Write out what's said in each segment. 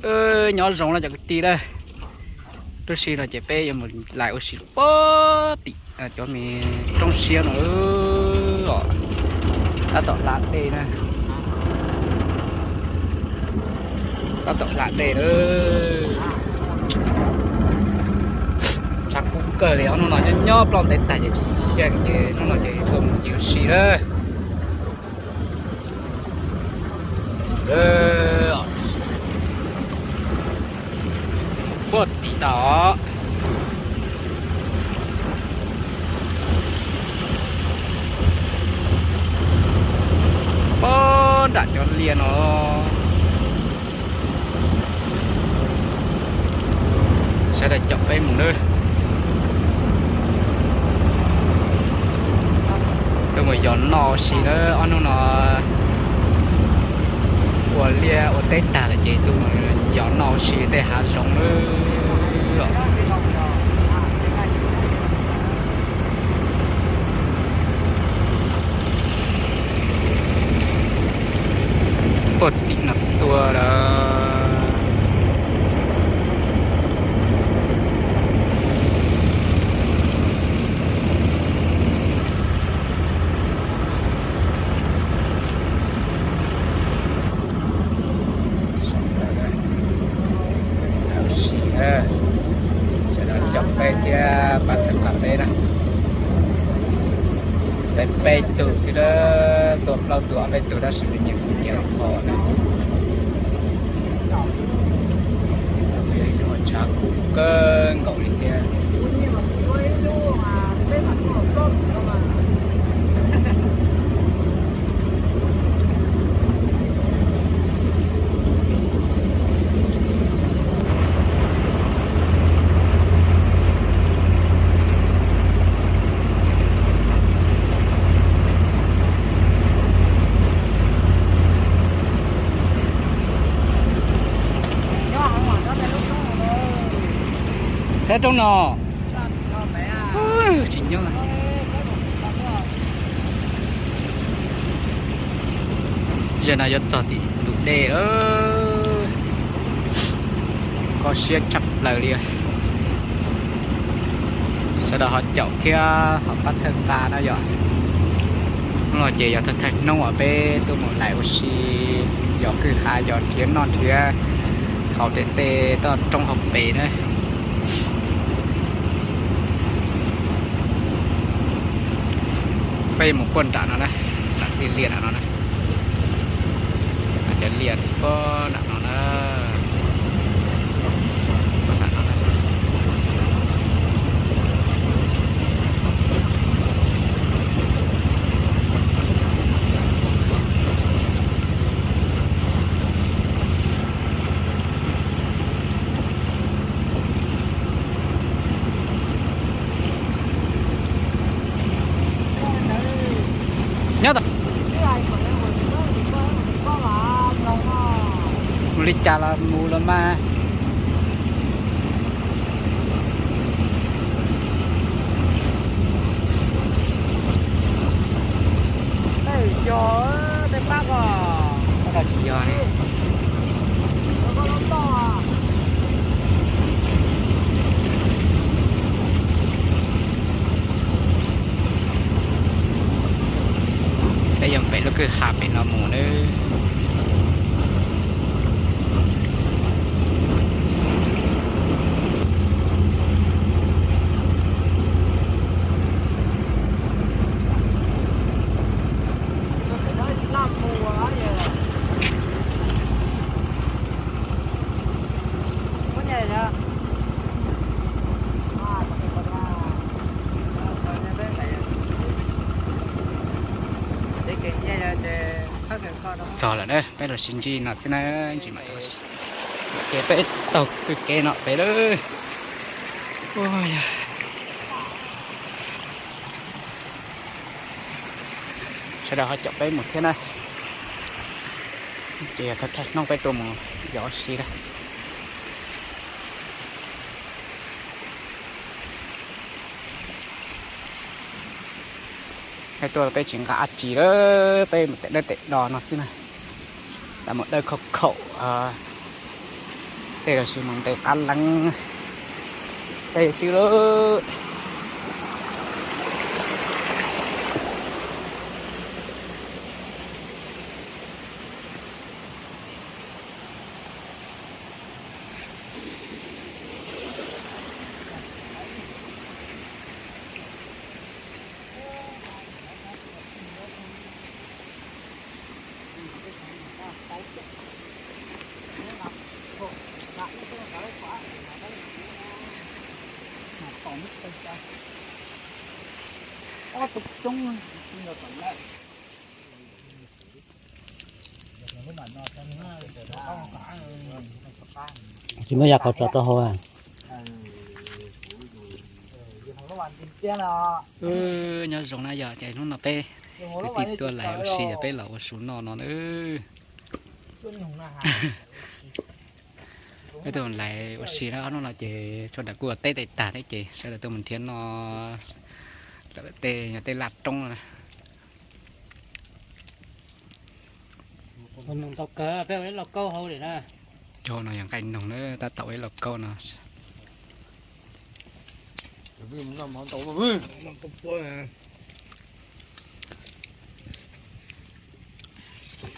Nyob zoo no cov kwv tij na, lub sij no ces peb yuav mus lais ua si puag tim cov me roob siab no os, tab tom hla dej na, tab tom hla dej na. Tshav kub kawg li os, hnub no nyob nyob plaub ntev tag ces tsis xyab ces hnub no ces tuaj mus ncig ua si na. Puag tim tod, puag nram cov liaj no. Sawv daws caum peb mus nawb. Tuaj mus yos noj ua si nawb, ob hnub no ua liaj ua teb tag lawm ces tuaj mus yos noj ua si tej hav zoov nawb. Puag tim no tuaj lawm. Sawv daws caum peb thiab pab txhawb nqa peb na. Peb peb tug xwb na, tuaj plaub tug ob peb tug tab sis nws nyias kuj nyias qhov na. Tshav kub kawg nkaus li thiab. Thiab roob no tsis nyob. Zaum no yuav txog tim tus dej lawm, kho siab tshaj plaws li. Sawv daws ho caum thiab ho pab txhawb nqa na yom. Hnub no ces yog thawj thawj hnub uas peb tuaj mus lais ua si, yos kwj ha, yos nrhiav noj nrhiav haus rau tej toj roob hauv pes na. Peb mus puag nram no na, nram tej liaj nram no na. Cov liaj puag nram no na. Nyob tod, mus li cas los mus los mas. Tsis yog ne. Peb yuav pem lub kwj ha pem no mus nawb. Txog lawm na, peb los sib ntsib no xwb na, ntsis mam ces peb taug kwj kev no pem lawm. Sawv daws ho caum peb mus thiab na. Ces yog thawj thawj hnub peb tuaj mus yos si na. Peb tuaj peb tsis nqa dab tsi lawm, peb mus tes dawb tes do no xwb na. Lam mus dawb khaum khaum, Tej los sis mus ntes qab leeb tej xwb lauj. Tsis muaj yam qhov tso rau hauv a. Nyob zoo na yom, ces hnub no peb kwv tij tuaj lais ua si, yog peb los ua su noj no na. Peb tuaj lais ua si na, ob hnub no ces sawv daws kuj ua teb tag thiab ces sawv daws tuaj mus nrhiav noj tej, yog tej laj roob na. Ua noog tau kawg, peb ua ib lauj kaub hauv li na. Cov no yog nqaij noog na, tab tom ua ib lauj kaub no.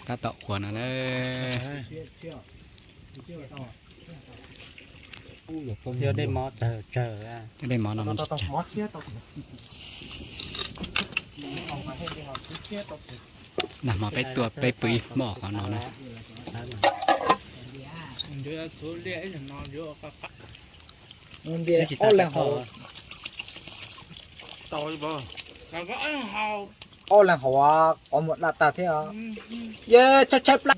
Tab tom ua no na. Yog dej mov tsawg tsawg. Dej mov no, nag hmo peb tuaj peb pw ib hmos qhov no na. Ob leeg hauv, ob leeg hauv qhov muag daj tag thiab. Yog tshaib tshaib plab,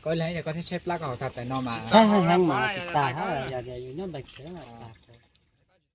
koj ib leeg koj thiaj tshaib plab koj haus tag tais no mas. Tshaib heev mas tsis tas, yog yus nyob npes tsev mas tas.